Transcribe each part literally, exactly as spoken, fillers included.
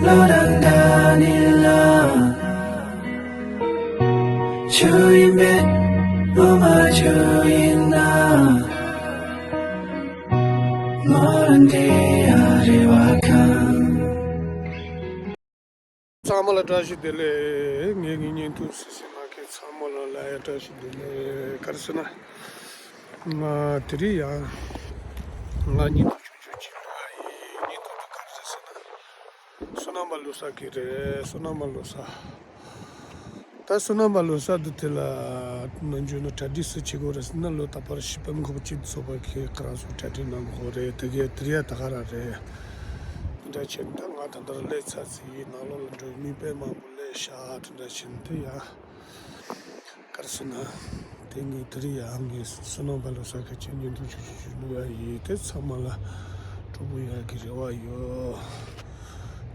ལོ་དང་ཟླ་ནི་ལ། ཆུ་ཡིན་པས་ལོ་མ་ཆུ་ཡིན་ན། མོ་རང་དེ་ཡ་རེ་བ་ཁང་། ཚང་མ་ལ་བཀྲ་ཤིས་བདེ་ལེགས། ངེད་ཀྱི་བརྙན་ཐུང་གཟིགས་མཁན་ཚང་མ་ལ་ལ་ཡ་བཀྲ་ཤིས་བདེ་ལེགས། ག་རེ་ཟེར་ན། ང་དེ་རིང་ཡང་ང་བརྙན་ཐུང་ཆུང་ཆུང་ཅིག་བླུག་ཡ་ཡིན། བརྙན་ཐུང་དེ་ག་རེ་རེད་ཟེར་ན། བསོད་ནམས་པ་ལོ་གསར་གྱི་རེད། བསོད་ནམས་པ་ལོ་གསར། ད་བསོད་ནམས་པ་ལོ་གསར་འདི་དེ་ལ་ནམ་རྒྱུན་ནས་གྲ་སྒྲིག་སུ་བྱེད་དགོས་རེད་ཟེར་ན། ལོ་རྟག་པར་ཤི་པའི་ཁོ་པ་ཅིག་ཚོགས་པ་གིས་ཁོ་རང་ཚོ་གྲ་སྒྲིག་གནང་དགོས་རེད། དེ་གས་དེ་རིང་ད་ག་རང་རེད། དེ་འདྲ་བྱས་ནས་ད་ང་ད་ལྟ་སླེབས་ཚར་ཟིན། ནང་ལོགས་ལ་འགྲོ་མི་དཔེ་མང་པོ་སླེབས་ཤག་དེ་འདྲ་བྱས་ནས་དེ་ཡང་ག་རེ་ཟེར་ན། དེ་ངས་དེ་རིང་ཡང་ངས་བསོད་ནམས་པ་ལོ་གསར་གྱི་ཆེད་བརྙན་ཐུང་ཆུང་ཆུང་ཞིག་བླུག་ཡ་ཡིན། དེ་ཚང་མ་ལ་སྤྲོ་པོ་ཡོང་ཡ་གི་རེ་བ་ཡོད།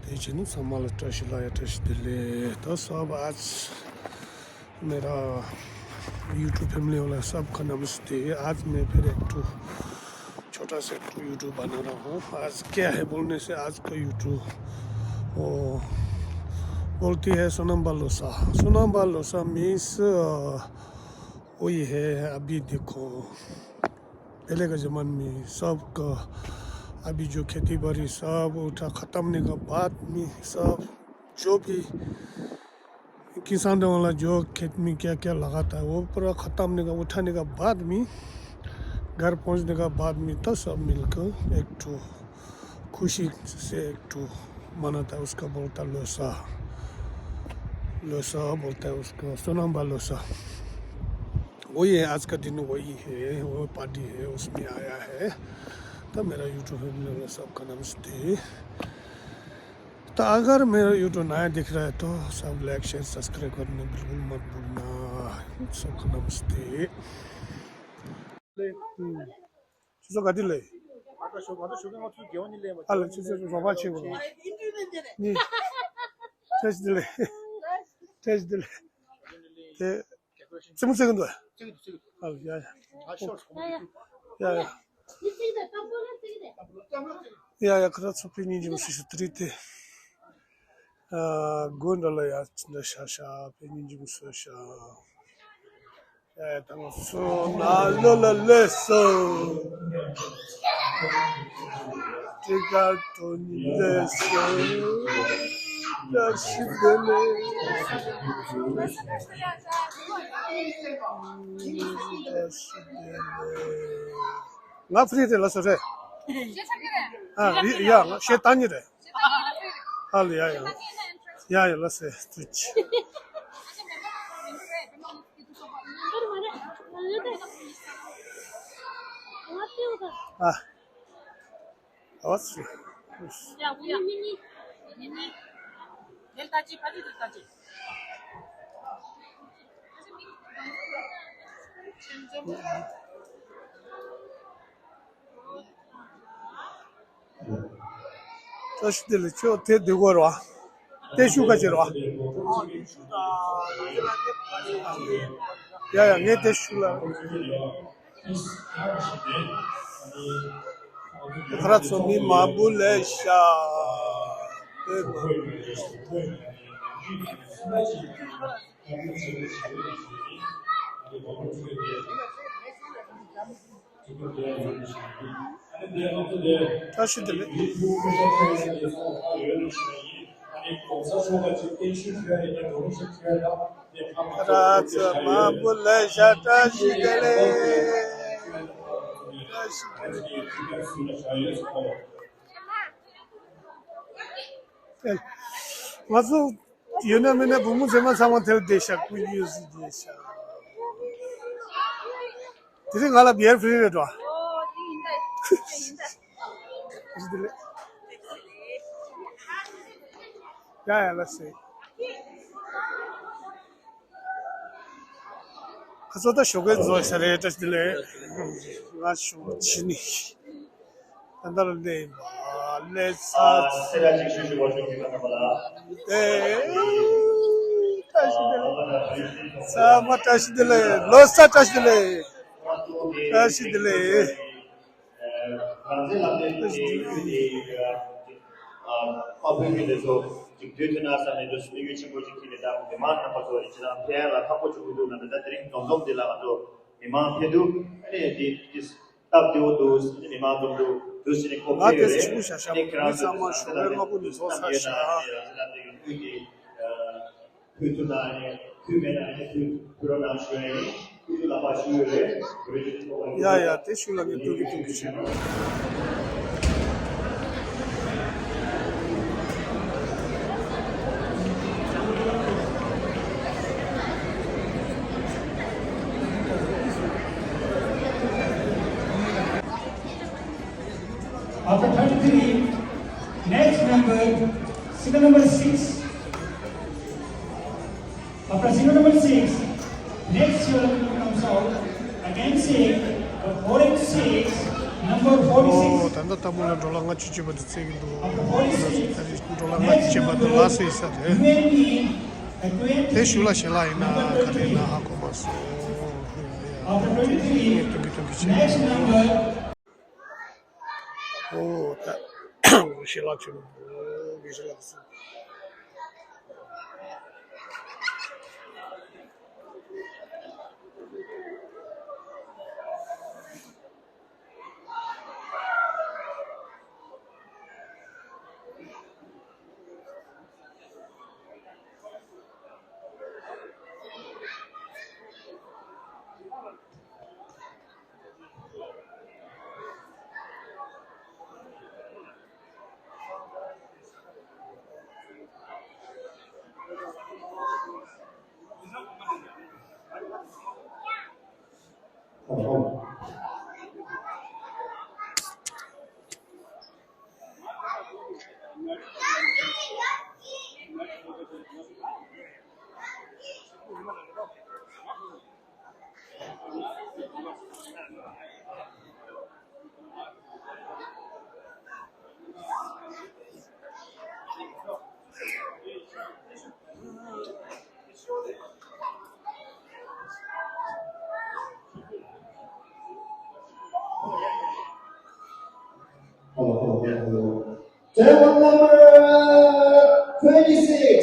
དེ་བྱས་ན་ཚང་མ་ལ་བཀྲ་ཤིས་ལ་ཡ་བཀྲ་ཤིས་བདེ་ལེགས། तो सब आज मेरा YouTube फैमिली वाला सब का नमस्ते। आज मैं फिर एक ठो छोटा सा एक ठो YouTube बना रहा हूँ। आज क्या है बोलने से आज का YouTube वो बोलती है सोनम बालोसा। सोनम बालोसा मीन्स वही है। अभी देखो, पहले का जमाने में सब का, अभी जो खेती बाड़ी सब उठा खत्म होने का बाद में सब जो भी किसान वाला जो खेत में क्या क्या लगाता है, वो पूरा खत्म होने का, उठाने का बाद में, घर पहुंचने का बाद में, तो सब मिलकर एक ठो खुशी से एक ठो मनाता है, उसका बोलता लोसा। लोसा बोलता है उसको, सोनम बालोसा। वही है, आज का दिन वही है, वो पार्टी है, उसमें आया है। तो मेरा YouTube फैमिली वाला सबका नमस्ते। तो अगर मेरा YouTube नया दिख रहा है तो सब लाइक, शेयर, सब्सक्राइब करना बिल्कुल मत भूलना। सबको नमस्ते। ཁྱེད་ཚོ་ག་དུས་སླེབས། ཨ་ལ་ཁྱེད་ཚོ་རོགས་པ་བྱེད་དགོས། ནི། བཀྲ་ཤིས་བདེ་ལེགས། བཀྲ་ཤིས་བདེ་ལེགས། དེ། རྩེད་མོ་རྩེ་གི་འདུག་ཨ་ལ་ཡ་ཡ། ཡ་ཡ། ཡ་ཡ། ཁ་ཚ་ཚོ་ཕི་ཉིན་གྱི་མི་སུ་ཞིག་དེ་རིང་དེ། ཨ། དགོད་འདྲ་ལ་ཡ་ཅི་འདྲ་ཤ་ཤ་ཕི་ཉིན་གྱི་མི་སུ་ཤ། ཡ་ཡ། ད་ང་ཚོ་ནང་ལོགས་ལ་སླེབས་སོང་། ཏི་ཀ་ཏོ་ནི་སླེབས་སོང་། བཀྲ་ཤིས་བདེ་ལེགས། བཀྲ་ཤིས་བདེ་ལེགས། ང་ཕི་རི་རེད་ལ་སོ་རེད། ཨ་ཡ་ཡ། ང་ཞེ་ད་ནི་རེད། ཨ་ལ་ཡ་ཡ། ཡ་ཡ། ལ་སེ་ཏུ་ཅི། ཨ། ཨ་སུ། བཀྲ་ཤིས་བདེ་ལེགས། ཁྱོད་དེ་སྡོད་དགོས་རེད་བ། ཏེ་ཤུ་ག་ཅི་རེད་བ། ཡ་ཡ། ངས་ཏེ་ཤུ་ལ། ཁ་ར་ཚོ་མི་མང་པོ་སླེབས་ཤག་བཀྲ་ཤིས་བདེ་ལེགས། ཁ་ར་ཚོ་མང་པོ་སླེབས་ཤག་བཀྲ་ཤིས་བདེ་ལེགས། བཀྲ་ཤིས་བདེ་ལེགས། ང་ཚོ་ཡོད་ན་མེད་ན་བུ་མོ་མཛེས་མ་ཚང་མ་དེར་བསྡད་ཤག་སྐུ་ཡོད་སུ་བསྡད་ཤག་དེ་རིང་ང་ལ་བི་ཡར་ཕི་རི་རེད་འགྲོ། ཨོ། དེ་ཡིན་ད། དེ་ཡིན་ད། ཡ་ཡ། ལ་སེ། ཁ་ཚོ་ད་ཞོགས་ཀས་རྫོགས་ཤག་རེད། བཀྲ་ཤིས་བདེ་ལེགས། ང་ཞོགས་ཕྱི་ནས་ད་ལྟ་ལ་སླེབས་ཡིན་པ། སླེབས་ཚར། ཨ། སེ་ར་ཅིག་ཤུ་ཤུ་བ་ཤུ་ཅིག་ད་ལྟ་བ་ལ། ཨེ། བཀྲ་ཤིས་བདེ་ལེགས། ཚང་མ་བཀྲ་ཤིས་བདེ་ལེགས། ལོ་གསར་བཀྲ་ཤིས་བདེ་ལེགས། བཀྲ་ཤིས་བདེ་ལེགས། བཀྲ་ཤིས་བདེ་ལེགས། ཨ་ཕ་བུ་ཁྱེད་དེ་ཚོ་ཅིག་དུས་ཐུང་ན་བསམ་ནས་འདུག་སེ་དམིགས་ཡུལ་ཆེན་པོ་ཅིག་ཁྱེད་ནས་ད་མི་མང་རྣམ་པ་ཚོ་ཡིན་ཕྱིར་ཕན་ལ་ཁག་པོ་བྱུང་གི་འདུག་ན་མི་ད་དེ་རིང་འཛོམས་འཛོམས་འདི་ལ་ང་ཚོ་མི་མང་ཕེབས་འདུག་ཨ་ནི་འདི་འདི་སྟབས་བདེ་བོ་འདུག་ཨ་ནི་མི་མང་འཛོམས་འདུག་དུས་ཚོད་ནི་ཁོ་ང་ཕེབས་དེ་ཡོད་རེད། ཚོ་ཕྱུག་ཤ་ཤ་ཨ་ནི་ཁྱེད་རང་ཚོ་ཚང་མ་ཞུ་བའི་དངོས་པོ་ནི་བཟོ་ས་ཤ། ཕུལ་ཐུབ་ན་ནི་ཕུལ་མེད་ན་ནི་ཕུལ་ཕུལ་རོགས་གནང་ཞུ་ཡ་ཡིན། ཕུལ་དུ་ལག་པ་ཞུ་ཡོད་རེད། ཡ་ཡ་དེ་ཞུ་ལ་ངས་ཐུགས་ཀྱི་ཐུགས་ཀྱི་ཆེ། After thirty-three, next member, serial number six. After serial number six, next serial number comes out. Again say, the forty-six, number ཨོ། forty-six. ད་ལྟ་ལྟ་བུ་ལ་འགྲོ་ལ་ལྔ་བཅུ་བཅུ་པ་དེ་བཙལ་གྱི་འདུག After forty-six, འགྲོ་ལ་ལྔ་བཅུ་བཅུ་པ་དེ་ལ་སུ་ཡིན་ས་དེ། དེ་ཞུ་ལ་ཞེ་ལ་ཡིན་ན་ག་རེ་ཡིན་ན་ཧ་གོ་མ་སོང་། After twenty-three, ཐུང་གི་ཐུང་གི་བྱས། next number. ཨོ་ད་ཞེ་ལ་ཆུ་ཞེ་ལ་སུ། Hello, hello, hello, hello. Table number twenty-six.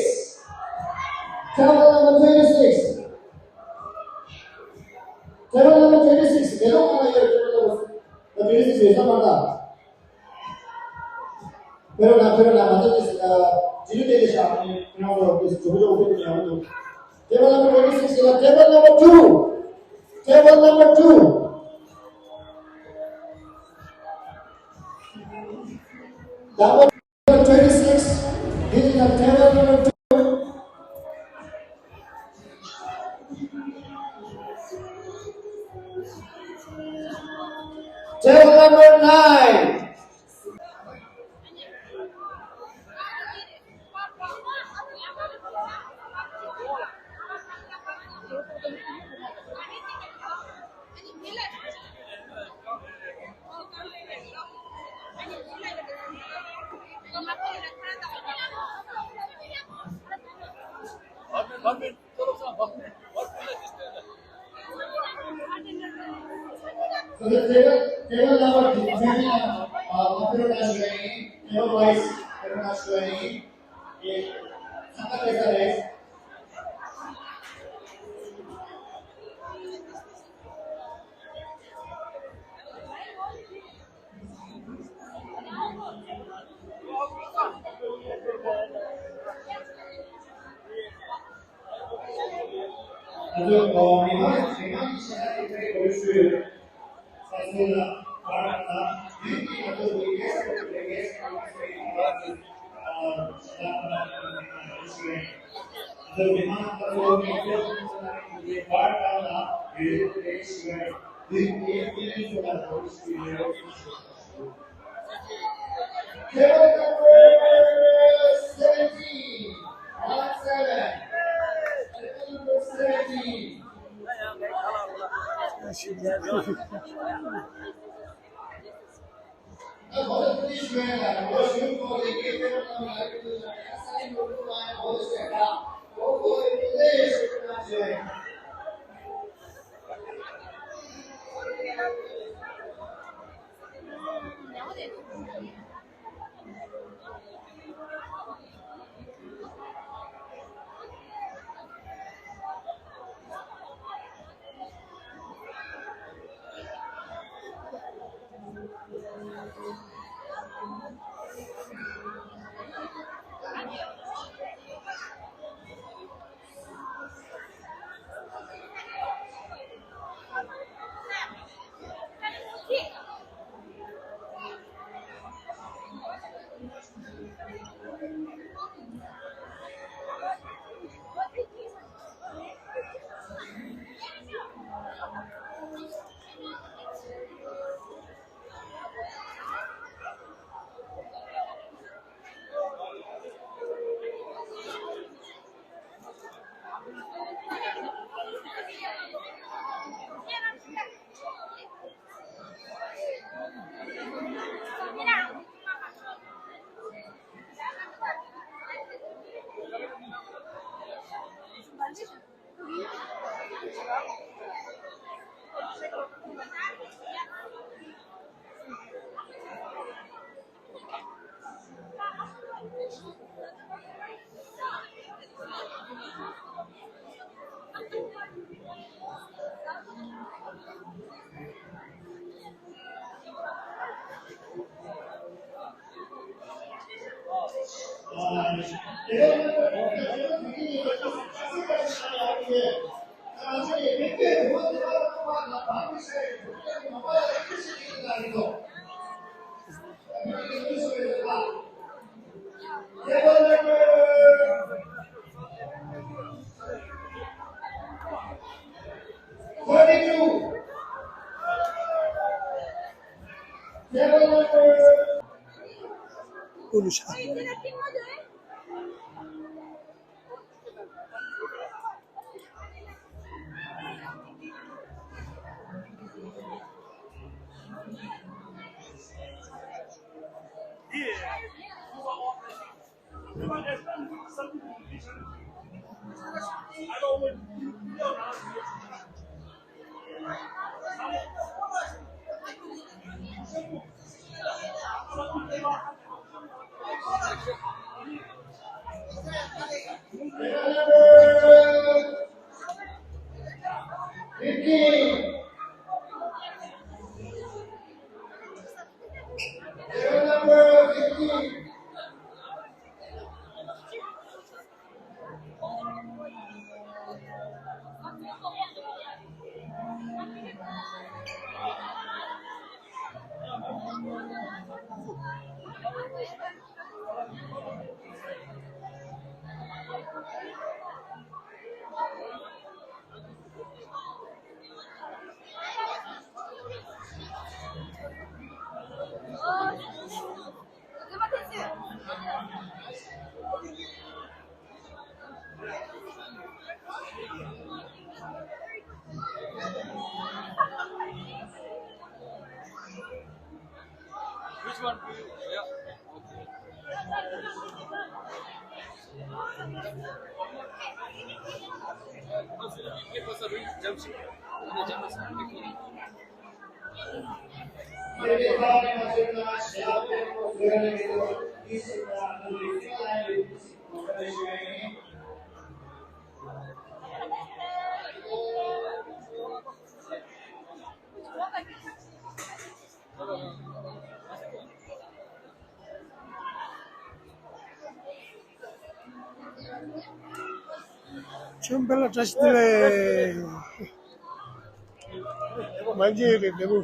Table number twenty-six. Table number twenty-six. Table number twenty-six. Table number twenty-six. Table number twenty-six. Table number twenty-six. Table number two. Table number two. Table number twenty-six. This is the table number two. Table number nine. So the table, table number twenty, uh, table wise, table number twenty. Table number seventeen. One seven. Table number seventeen. Forty-two. Table number. Which one do you? Yeah. Okay. ཁྱོད་འབེལ་ལ་བཀྲ་ཤིས་བདེ་ལེགས། མ་མཇལ་རེད་འདྲ་པོ།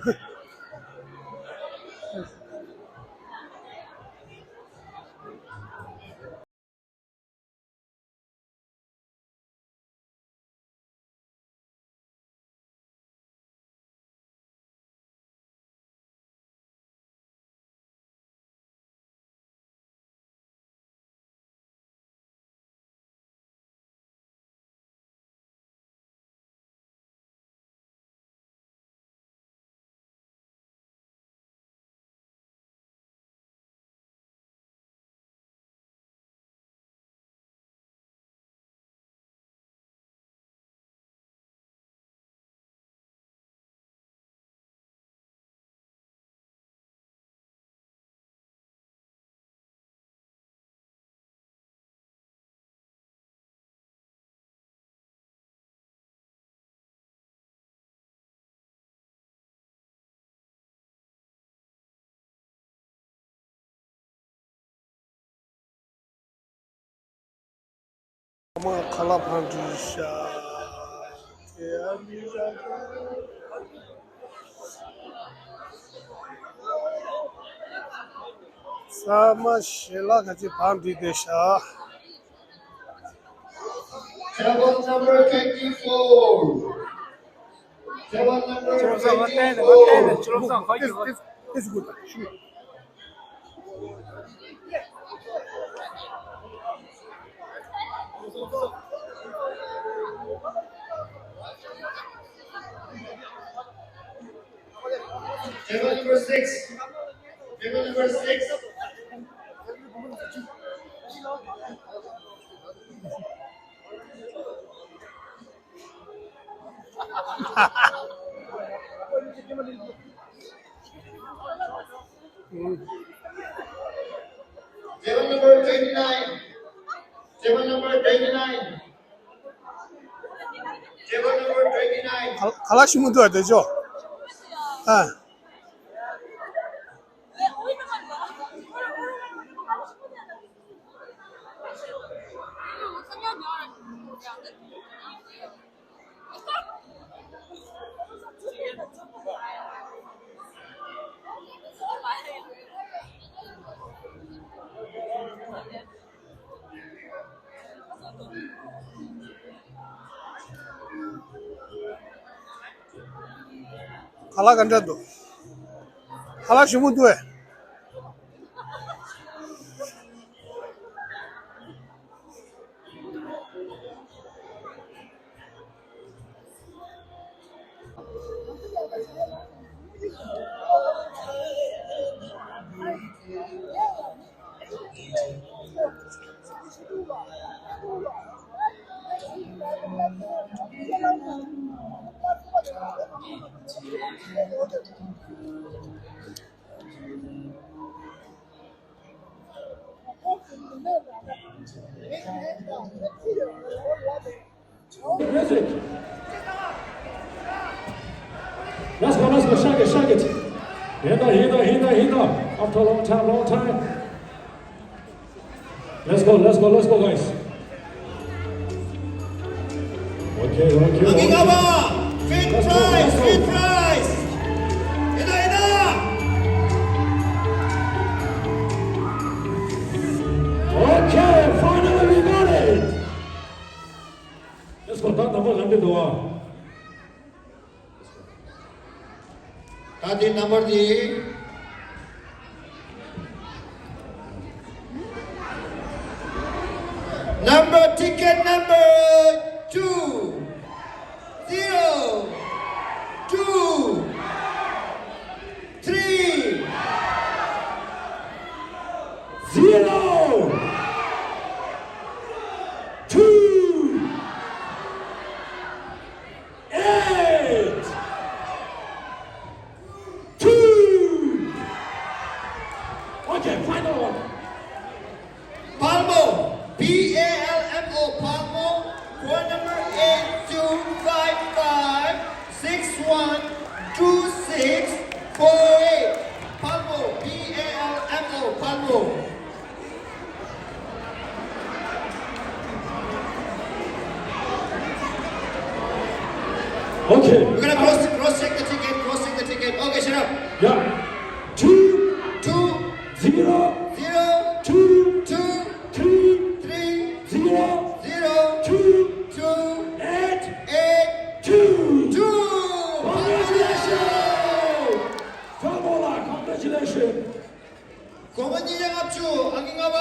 ཁ་ལག་ཕར་འགྲིག་ཤག་ཚང་མ་ཞལ་ལག་ག་ཅིག་ཕར་འགྲིག་བསྡད་ཤག Table number twenty-four. Table number twenty-four. It's, it's, it's good. Table number six. Table number six. Table number twenty-nine. Table number twenty-nine. Table number twenty-nine. ཁ་ལག་ཞིམ་པོ་འདུག་ཨ། དེ་ཅོ། ཨ། ཁ་ལག་ག་འདྲ་འདུག་ཁ་ལག་ཞིམ་པོ་འདུག་ཨེ། Music. Let's go, let's go, shake it, shake it. Hit the, hit the, hit the, hit the. After a long time, long time. Let's go, let's go, let's go, guys. Okay, okay, okay. Let's go, let's go. Fifth prize, fifth prize. Hit the, hit the. Okay, finally we got it. Let's go. ད་ནམ་བར་ག་འདི་འདུག་ཨ། ད་འདི་ནམ་བར་འདི། Number, ticket number two zero two three zero two eight two. Okay, final one. Palmo, P A L M O, Palmo, phone number eight two five five six one two six four eight. Palmo, P A L M O, Palmo. Okay. We're gonna cross, cross check the ticket, cross check the ticket. Okay, shut up. Yeah. Two, two, zero, zero, two, two, three, three, zero, zero, two, two, eight, eight, two, two. Congratulations. Congratulations. སྒོར་མོ་ཉིས་བརྒྱ་ལྔ་བཅུ། ཨང་ཀི་ལྔ་པ།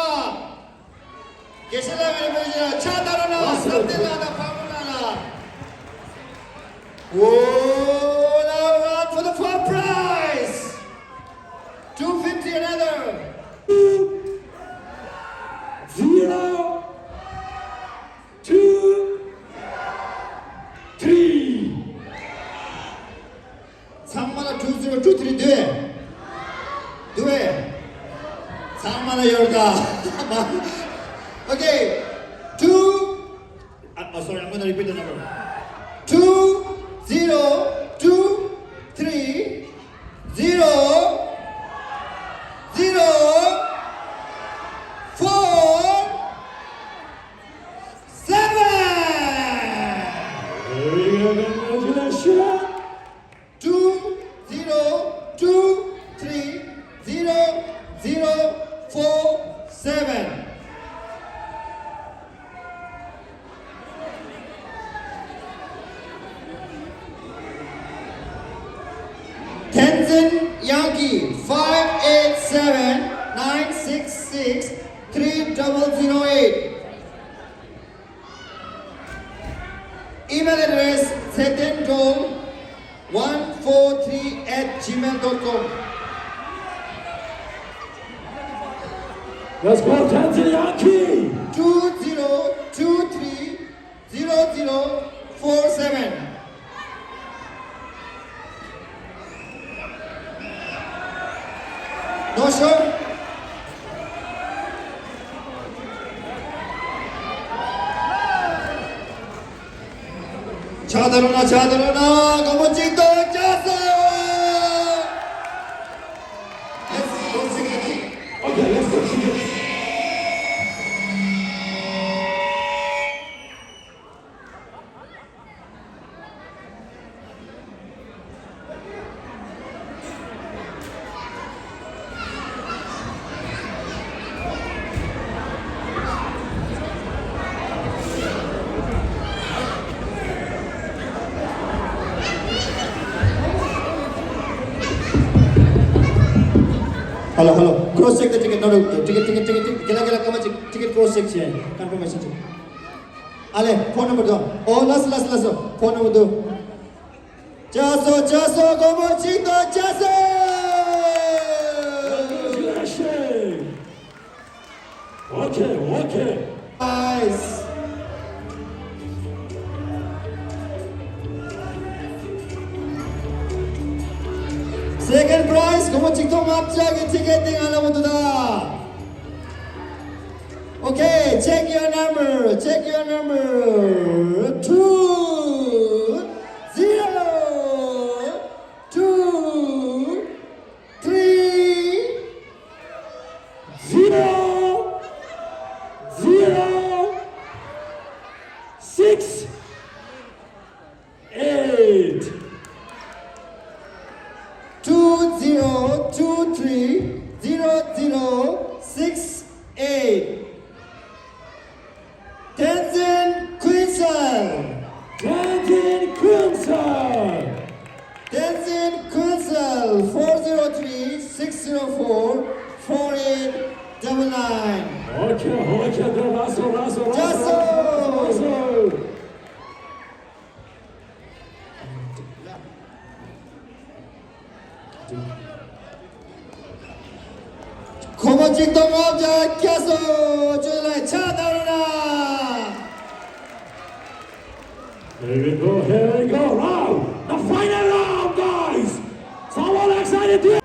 དགེ་བཤེས་ལགས་ཀྱི་རིན་པོ་ཆེ་ཕྱག་བཏང་རོགས་གནང་། བསམ་གཏན་ལགས་དང་ཕག་མོ་ལགས་ལ། Oh, now round for the first prize. Two fifty another. Zero. Two, three. ཚང་མ་ལ་two zero two three འདུག་གས། འདུག་གས། ཚང་མ་ལ་ཡོད་ད། Okay. Two. Uh, oh, sorry, I'm gonna repeat the number. Two zero two three zero zero four seven. Very good, congratulations. Two zero two three zero zero four seven. Tenzin Yangki, five eight seven nine six six three double zero eight. Email address, setendong one four three at gmail dot com. Let's go, Tenzin Yangki. Two zero two three zero zero four seven. Not sure? ཕྱག་བཏང་རོགས་གནང་། ཕྱག་བཏང་རོགས་གནང་། སྒོར་མོ་གཅིག་སྟོང་བརྒྱ་སོང་། Let's go, let's go. Okay, let's go. Hello, hello. Cross check the ticket. No, no. Ticket, ticket, ticket, ticket. Gila, gila, come on, ticket cross check. Confirmation check. Ale, phone number དོ། ཨོ། ལགས་སོ། ལགས་སོ། ལགས་སོ། ཕོན་ནམ་བར་དོ། ཅ་སོ། ཅ་སོ། སྒོར་མོ་གཅིག་དང་ཅ་སོ། Congratulations. Okay, okay. Nice. Second prize སྒོར་མོ་གཅིག་སྟོང་ལྔ་བརྒྱ་གི་ཊི་ཀེ་ཊི་དེ་ང་ལ་མོ་དུ་ད། Okay, check your number. Check your number. Two zero two three zero zero six eight. Two zero two three zero zero six eight. Tenzin Quinsel. Tenzin Quinsel. Tenzin Quinsel, four zero three six zero four four eight double nine. Okay, okay, ལགས་སོ། ལགས་སོ། ལགས་སོ། ལགས་སོ། སྒོར་མོ་གཅིག་སྟོང་ལྔ་བརྒྱ་བརྒྱབ་སོང་། ཁྱོད་ལ་ཕྱག་བཏང་རོགས་གནང་། Here we go, here we go, round, the final round, guys. Someone excited here?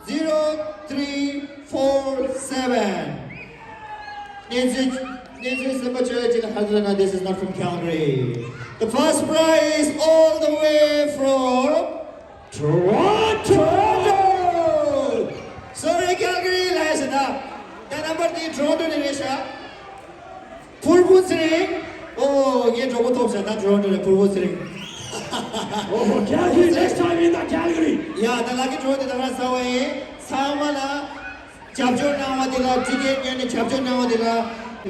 Zero three four seven. Ninja, Ninja Simba Church in Hadrana, this is not from Calgary. The first prize all the way from Toronto! Sorry, Calgary, ལ་ཡ་ཤ་ད། ད་number དེ་Toronto ནས་རེད་ཤག་ཕུར་བུ་ཚེ་རིང་། ཨོ། ངའི་གྲོགས་པོ་ཐོབ་ཤག་ད་Toronto ནས་ཕུར་བུ་ཚེ་རིང་། ཨོ། Calgary, next time in the Calgary. ཡ། ད་ལ་ཀི་Toronto ད་ང་ས་བ་ཡིན། ཚང་མ་ལ་རྒྱབ་སྐྱོར་གནང་བ་དེ་ལ། ཊི་ཀེ་ཊི་ཉོས་ནས་རྒྱབ་སྐྱོར་གནང་བ་དེ་ལ།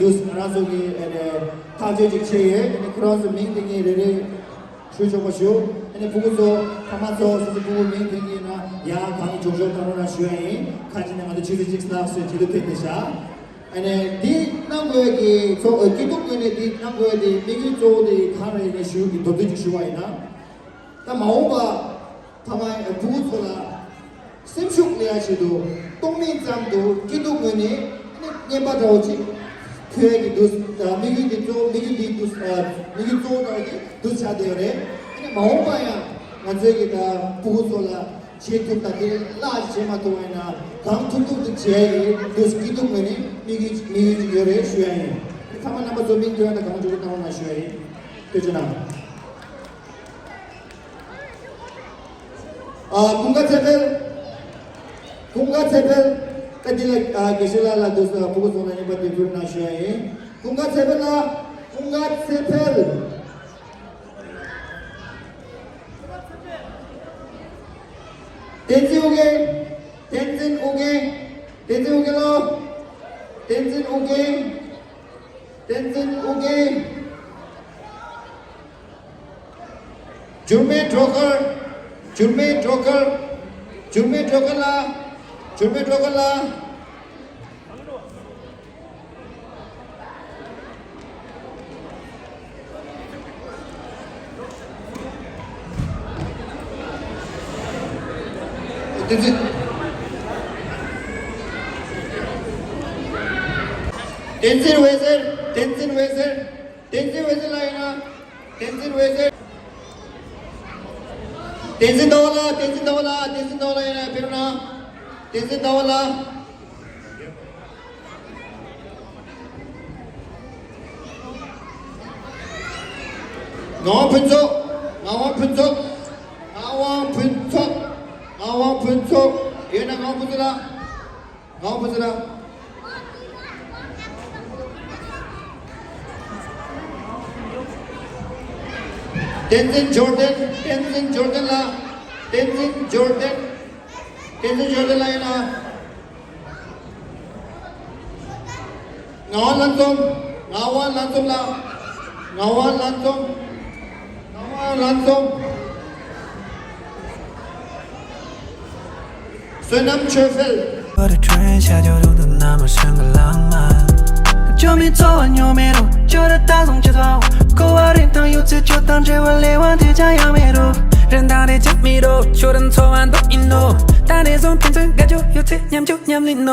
ལུས་ང་རང་ཚོ་གི་ཨ་ནི་ཐག་གཅོད་ཅིག་བྱས་ཡོད། ཨ་ནི་ཁོ་རང་ཚོ་མིང་དེ་ངས་རེ་རེ་ཞུ་ཆོག་པ་ཞུ། ཨ་ནི་ཕྲུ་གུ་ཚོ། ཕ་མ་ཚོ། སོ་སོ་ཕྲུ་གུ་མིང་དེ་ངས་ན་ཡང་གང་གི་འཇོག་འཇོག་བཏང་རོགས་གནང་ཞུ་ཡ་ཡིན། ཁ་ཅིག་ནས་ང་ཚོ་ཆུ་ཚོད་གཅིག་ལྷག་སོས་བྱེད་དུ་ཕེབས་ཏེ་ཤག་ཨ་ནི་འདི་གནང་དགོས་ཀྱི་ཚོ། སྐྱིད་སྡུག་ངོས་ནས་འདི་གནང་དགོས་དེ་དམིགས་ཡུལ་གཙོ་བོ་དེ་གང་རེད་ནས་ཞུ་གི་མདོར་བསྡུས་ཅིག་ཞུ་བ་ཡིན་ན། ད་མ་འོངས་པ་ཕ་མ་ཕྲུ་གུ་ཚོ་ལ་སེམས་ཤུགས་སླེབས་ཡ་ཆེད་དུ་སྟོང་མིན་ཙམ་དུ་སྐྱིད་སྡུག་ངོས་ནས་ཨ་ནི་རྔན་པ་འདྲ་བོ་ཅིག་ཕུལ་ཡ་གི་འདུག་དམིགས་ཡུལ་འདི་གཙོ། དམིགས་ཡུལ་འདི་འདུག་དམིགས་ཡུལ་གཙོ་བོ་འདྲ་བོ་དེ་འདུག་ཆགས་བསྡད་ཡོད་རེད། ཨ་ནི་མ་འོངས་པ་ཡང་ང་ཚོའི་གི་ད་ཕྲུ་གུ་ཚོ་ལ་བྱེད་ཐུབ། ད་དེ་བརླག་བྱེད་མ་ཐུབ་པ་ཡིན་ན་གང་ཐུབ་ཐུབ་ཏུ་བྱས་ཡིན་དུས་སྐྱིད་སྡུག་ངོས་ནས་དམིགས་ཡུལ་དམིགས་ཡུལ་ཅིག་ཡོད་རེད་ཞུ་ཡ་ཡིན། ཚང་མ་རྣམ་པ་ཚོ་མིང་ཐོན་ཡ་ད་གང་བྱུང་གི་གནང་རོགས་གནང་ཞུ་ཡ་ཡིན། ཐུགས་རྗེ་གནང་། ཨ། ཀུན་དགའ་ཚེ་འཕེལ། ཀུན་དགའ་ཚེ་འཕེལ། ད་འདི་ལ་ཨ་དགེ་བཤེས་ལགས་ལ་དུས་སུ་ཕྲུ་གུ་ཚོ་ལ་རྔན་པ་འདེགས་འབུལ་གནང་ཞུ་ཡ་ཡིན། ཀུན་དགའ་ཚེ་འཕེལ་ལགས། ཀུན་དགའ་ཚེ་འཕེལ། བསྟན་འཛིན་ཨོ་རྒྱན། བསྟན་འཛིན་ཨོ་རྒྱན། བསྟན་འཛིན་ཨོ་རྒྱན་ལགས། བསྟན་འཛིན་ཨོ་རྒྱན། བསྟན་འཛིན་ཨོ་རྒྱན། འགྱུར་མེད་སྒྲོལ་དཀར། འགྱུར་མེད་སྒྲོལ་དཀར། འགྱུར་མེད་སྒྲོལ་དཀར་ལགས། འགྱུར་མེད་སྒྲོལ་དཀར་ལགས། བསྟན་འཛིན། བསྟན་འཛིན་འོད་ཟེར། བསྟན་འཛིན་འོད་ཟེར། བསྟན་འཛིན་འོད་ཟེར་ལགས་ཡིན་ན། བསྟན་འཛིན་འོད་ཟེར། བསྟན་འཛིན་ཟླ་བ་ལགས། བསྟན་འཛིན་ཟླ་བ་ལགས། བསྟན་འཛིན་ཟླ་བ་ལགས་ཡིན་ན་ཕེབས་ན། བསྟན་འཛིན་ཟླ་བ་ལགས། ངག་དབང་ཕུན་ཚོགས། ངག་དབང་ཕུན་ཚོགས། ངག་དབང་ཕུན་ཚོགས། ངག་དབང་ཕུན་ཚོགས། ཡོད་ན་ངག་དབང་ཕུན་ཚོགས་ལགས། ངག་དབང་ཕུན་ཚོགས་ལགས། བསྟན་འཛིན་འབྱོར་ལྡན། བསྟན་འཛིན་འབྱོར་ལྡན་ལགས། བསྟན་འཛིན་འབྱོར་ལྡན། བསྟན་འཛིན་འབྱོར་ལྡན་ལགས་ཡིན་ན། ངག་དབང་ལྷ་འཛོམས། ངག་དབང་ལྷ་འཛོམས་ལགས། ངག་དབང་ལྷ་འཛོམས། ངག་དབང་ལྷ་འཛོམས། བསོད་ནམས་ཆོས་འཕེལ། འགྲོ་དེ་ཁྲོན་ཤ་ཇོ་རུ་དུ་ན་མ་ཧྲང་གི་ལང་མ། ཇོ་མི་ཚོ་བ་ཉོ་མེ་རུ་ཇོ་ར་ད་སོང་ཅི་ཚ་བ། ཁོ་བ་རིན་ཐང་ཡོད་ཚེ་ཇོ་དང་འབྲེལ་བ་ལས་བ་དེ་ཅང་ཡང་མེ་རུ། རིན་ཐང་རེ་ཅང་མེ་རུ་ཆོ་རིན་ཚོ་བ་འདོག་ཨིན་ནོ། ད་རེ་ཟོང་ཕན་ཚུན་དགའ་ཇོ་ཡོད་ཚེ་མཉམ་ཇོ་མཉམ་ལིན་ནོ།